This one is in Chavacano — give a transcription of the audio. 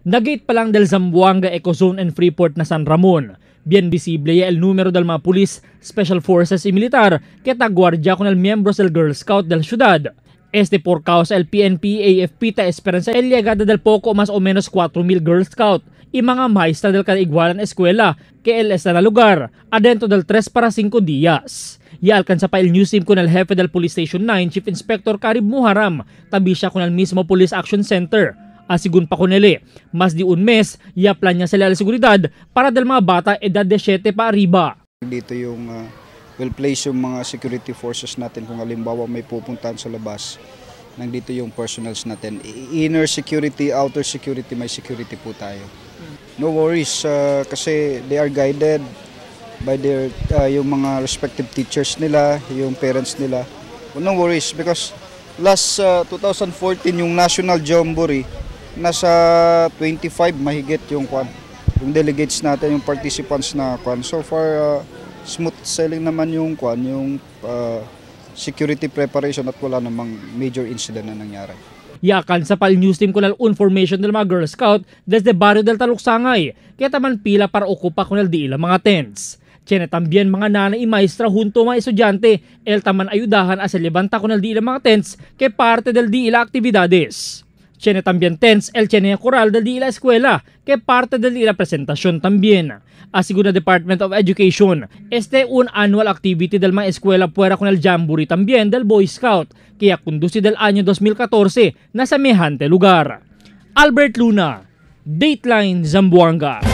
Nagate pa lang del Zamboanga Ecozone and Freeport na San Ramon. Bien visible ya el número del mga pulis, special forces y militar que taguardia con el miembros del Girl Scout del ciudad. Este por causa el PNP AFP ta esperanza el llegada del poco más o menos 4,000 Girl Scout y mga maestra del kaigualan eskwela que el está na lugar adentro del 3 para 5 días. Ya alcanza pa el news team con el jefe del Police Station 9, Chief Inspector Karib Muharam, tabi siya con el mismo Police Action Center. Asigun pa con ele, mas di un mes, ya planya sila la seguridad para del mga bata edad de 7 pa arriba. Dito yung well place yung mga security forces natin kung halimbawa may pupuntahan sa labas. Nandito yung personals natin. Inner security, outer security, may security po tayo. No worries kasi they are guided by their yung mga respective teachers nila, yung parents nila. Well, no worries because last 2014 yung National Jamboree nasa 25 mahigit yung kwan, yung delegates natin, yung participants na kwan. So far smooth sailing naman yung kwan, yung security preparation at wala namang major incident na nangyari. Yakan sa pal news team kunal information del mga Girl Scout desde barrio del Taluksangay, kaya taman pila para okupa kunal di ilang mga tents. Tiene también mga nanay y maestra junto mga estudyante, el taman ayudahan a se levanta kunal di ilang mga tents que parte del di ila actividades. Tiene también tents el tiene coral del di ila escuela que parte del di ila presentación también. Asegura Department of Education, este un annual activity del mga escuela puera con el Jamboree también del Boy Scout, que conduce del año 2014 na semejante lugar. Albert Luna, Dateline Zamboanga.